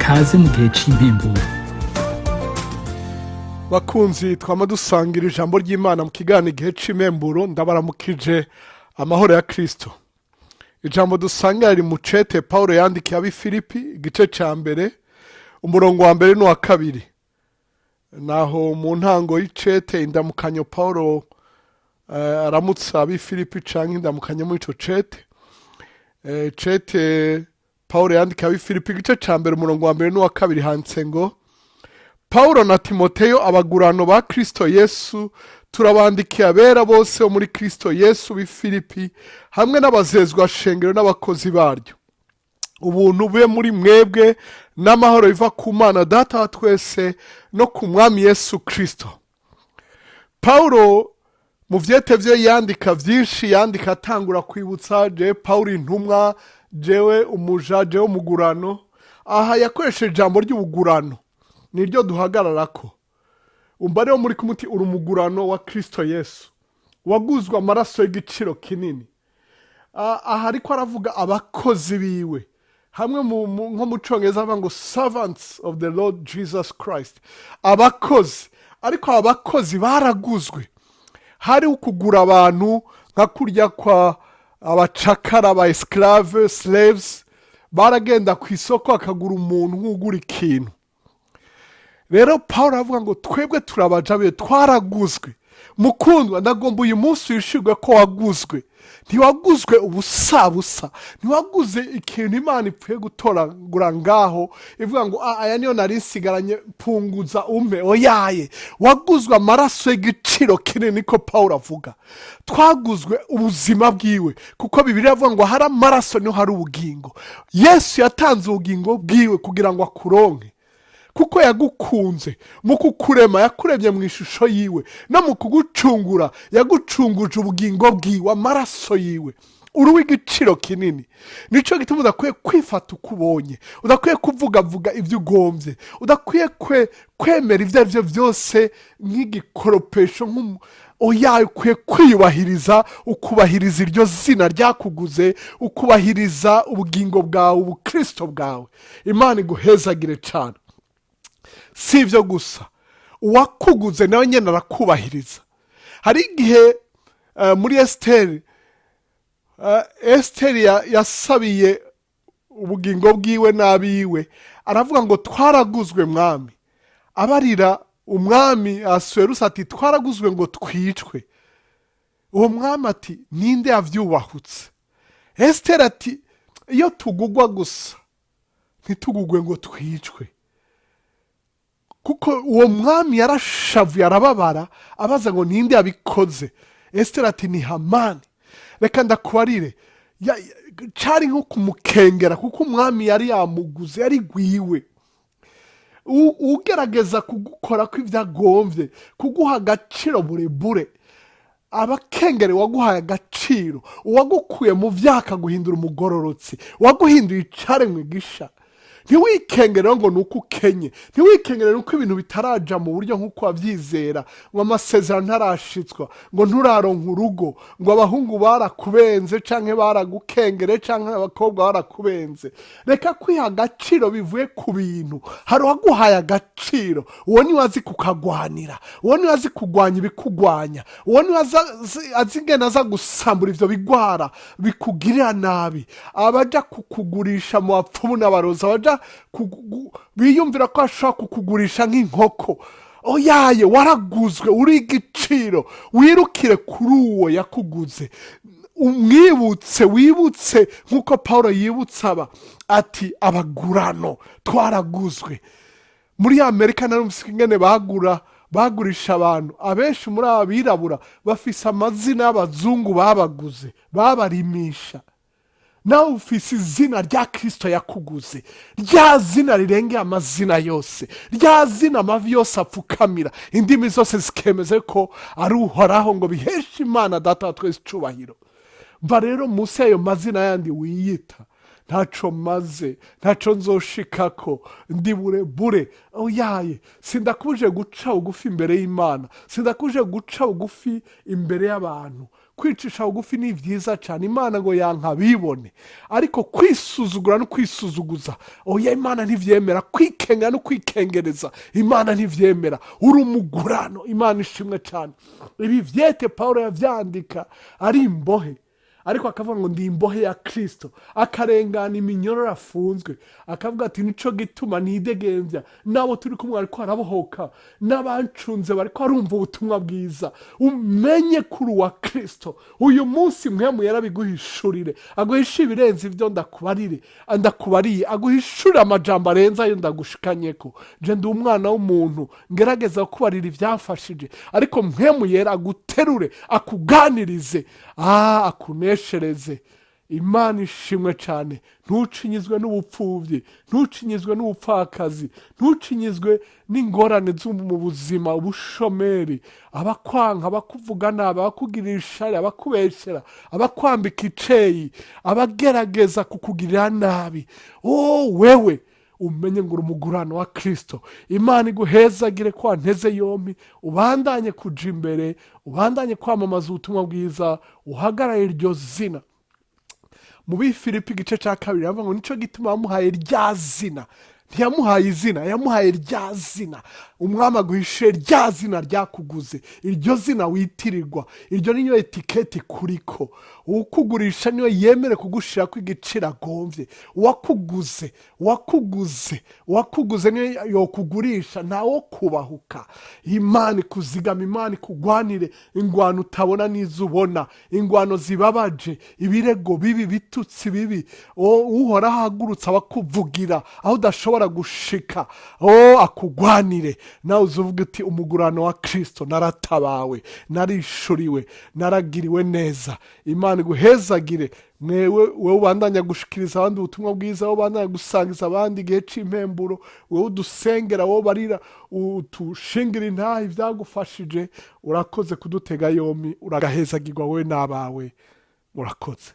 Kaze mu gihe c'impemburo. Bakunzi twama dusangira ijambo ry'Imana mu kiganiro Igihe c'Imemburo, ndabaramukije amahoro ya Kristo. Ijambo dusangira riri mu cete Paulo yandikiye ab'i Filipi, igice ca mbere, umurongo wa mbere n'uwa kabiri. Naho mu ntango y'icete, indamukanyo Paulo aramutsa ab'i Filipi canke indamukanyo muri ico cete. Cete Paulo yandikiye ab'i Filipi, igice ca mbere, umurongo wa mbere n'uwa kabiri, handitse ngo: "Paulo na Timoteyo, abagurano ba Kristo Yesu, turabandikiye abera bose bo muri Kristo Yesu b'i Filipi, hamwe n'abazezwa shengero n'abakozi baryo. Ubuntu bube muri mwebwe n'amahoro biva ku Mana Data wa twese no ku Mwami Yesu Kristo." Paulo mu vyete vye yandika vyinshi, yandika atangura kwibutsa: "Je Paulo intumwa, jewe umuja, jewe umugurano." Aha yakoresheje ijambo ry'ubugurano, niryo duhagararako. Umva rero, muri kumuti uri umugurano wa Kristo Yesu, waguzwe amaraso y'igiciro kinini. Aha ariko aravuga abakozi biwe, hamwe nko mu Congereza bavuga ngo "servants of the Lord Jesus Christ", abakozi. Ariko aba bakozi baraguzwe. Hari ukugura abantu nka kurya kwa abacakara ba esclave, slaves, baragenda ku isoko akagura umuntu nk'ugura ikintu. Rero Paul aravuga ngo twebwe turabaja biwe, twaraguzwe. Mukundwa, ndagomba uyu munsi wishirwe ko waguzwe. Ntiwaguzwe ubusabusa, ntiwaguze ikintu Imana ipfuye gutoragura ngaho ivuga ngo: "Ah, aya niyo nari nsigaranye, mpunguza umpe." Oyaye, waguzwe amaraso y'igiciro kinini, niko Paul avuga. Twaguzwe ubuzima bwiwe, kuko Bibiliya avuga ngo hari amaraso niho hari ubugingo. Yesu yatanze ubugingo bwiwe kugira ngo akuronke, kuko yagukunze. Mu kukurema yakuremye mu ishusho yiwe, no mu kugucungura yagucunguje ubugingo bwiwe, amaraso yiwe. Uri uw'igiciro kinini. Nicyo gituma udakwiye kwifata uko ubonye, udakwiye kuvugavuga ibyo ugombye, udakwiye kwemera ibyo ari byo byose nk'igikoropesho. Oya, ukwiye kwiyubahiriza, ukubahiriza iryo zina ryakuguze, ukubahiriza ubugingo bwawe, ubukristo bwawe. Imana iguhezagire cyane. Si ibyo gusa, uwakuguze nawe nyine arakubahiriza. Hari igihe muri Esiteri, Esiteri yasabiye ubugingo bwiwe n'abiwe, aravuga ngo: "Twaraguzwe, mwami." Abarira umwami Asuwerusi ati: "Twaraguzwe ngo twicwe." Uwo mwami ati: "Ninde yavyubahutse?" Esiteri ati: "Iyo tugugwa gusa, ntitugugwe ngo twicwe." Kuko uwo mwami yarashavuye, arababara, abaza ngo: "Ninde yabikoze?" Esiteri ati: "Ni Hamani." Reka ndakubarire, cari nko kumukengera, kuko umwami yari yamuguze, yari gwiwe. Ugerageza kugukora ko ibyo agombye, kuguha agaciro burebure, abakengere waguhaye agaciro, uwagukuye mu vyaka guhindura umugororotsi, uwaguhinduye icaremwe gisha. Ntiwikengere ngo ni uko ukenye, ntiwikengere uko ibintu bitaraja mu buryo nk'uko wabyizera, ngo amasezerano ntarashitswa, ngo nturaronka urugo, ngo abahungu barakubenze canke baragukengere, canke abakobwa barakubenze. Reka kwiha agaciro bivuye ku bintu. Hari uwaguhaye agaciro, uwo niwe azi kukagwanira, uwo niwe azi kugwanya ibikugwanya, uwo niwe azi ingene aza gusambura ivyo bigwara bikugirira nabi, abaja kukugurisha mu bapfumu n'abarozi, abaja biyumvira ko ashobora kukugurisha nk'inkoko. Oyaye, waraguzwe, uri igiciro. Wirukire kuri uwo yakuguze, umwibutse, wibutse nk'uko Paul yibutsa aba ati: "Abagurano, twaraguzwe." Muri Amerika narumvise ingene bagura, bagurisha abantu. Abenshi muri aba birabura bafise amazina y'abazungu babaguze, babarimisha. Nawe ufise izina rya Kirisito yakuguze, rya zina rirengeye amazina yose, rya zina amavi yose apfukamira, indimi zose zikemeza ko ari Uhoraho, ngo biheshe Imana Data wa twese icubahiro. Mva rero munsi y'ayo mazina yandi wiyita: "Ntaco maze, ntaco nzoshikako, ndi burebure." Oyaye, sindakubuje guca bugufi imbere y'Imana, sindakubuje guca bugufi imbere y'abantu. Kwicisha bugufi ni byiza cyane. Imana ngo yanka bibone, ariko kwisuzugura no kwisuzuguza, oya, Imana ntibyemera. Kwikenga no kwikengereza, Imana ntibyemera. Uri umugurano. Imana ishimwe cyane. Ibi byete Paul yabyandika ari imbohe, ariko akavuga ngo ndi imbohe ya Kirisito, akarengana iminyororo afunzwe, akavuga ati nico gituma nidegembya, n'abo turi kumwe bariko barabohoka, n'abancunze bariko barumva ubutumwa bwiza. Umenye kuri uwa Kirisito uyu munsi, Mpwemu yarabiguhishurire, aguhishe ibirenze ibyo ndakubarire, ndakubariye, aguhishurire amajambo arenze ayo ndagushikanyeko. Je ndi umwana w'umuntu, ngerageza kubarira ibyamfashije, ariko Mpwemu Yera aguterure, akuganirize, akuneshereze. Imana ishimwe cyane. Ntucinyizwe n'ubupfubyi, ntucinyizwe n'ubupfakazi, ntucinyizwe n'ingorane zo mu buzima, ubushomeri, abakwanka, abakuvuga nabi, abakugirira ishari, abakubeshyera, abakwambika iceyi, abagerageza kukugirira nabi. O wewe, umenye ngo uri umugurano wa Kirisito. Imana iguhezagire ko wanteze yombi, ubandanye kuja imbere, ubandanye kwamamaza ubutumwa bwiza, uhagarare iryo zina. Mu Bifilipi igice cya 2 aravuga ngo nicyo gituma bamuhaye rya zina. Ntiyamuhaye izina, yamuhaye rya zina. Umwami aguhishe rya zina ryakuguze, iryo zina witirirwa, iryo niyo etiketi kuriko. Ukugurisha niyo yemere kugushira ko igiciro agombye. Uwakuguze, uwakuguze, uwakuguze niyo yokugurisha, ntawo kubahuka. Imana ikuzigama, Imana ikugwanire ingwano utabona n'izo ubona, ingwano zibabaje, ibirego bibi, bitutsi bibi. Uhoraho ahagurutse abakuvugira aho udashobora gushika. O akugwanire, nawe uzuvuga uti umugurano wa Kirisito, naratabawe, narishuriwe, naragiriwe neza. Imana iguhezagire mwewe, wowe ubandanya gushikiriza abandi ubutumwa bwiza, wowe ubandanya gusangiza abandi igihe cy'impemburo, wowe udusengera, wowe barira, utushingira intahe ibyagufashije. Urakoze kudutega yombi, uragahezagirwa wowe n'abawe. Murakoze.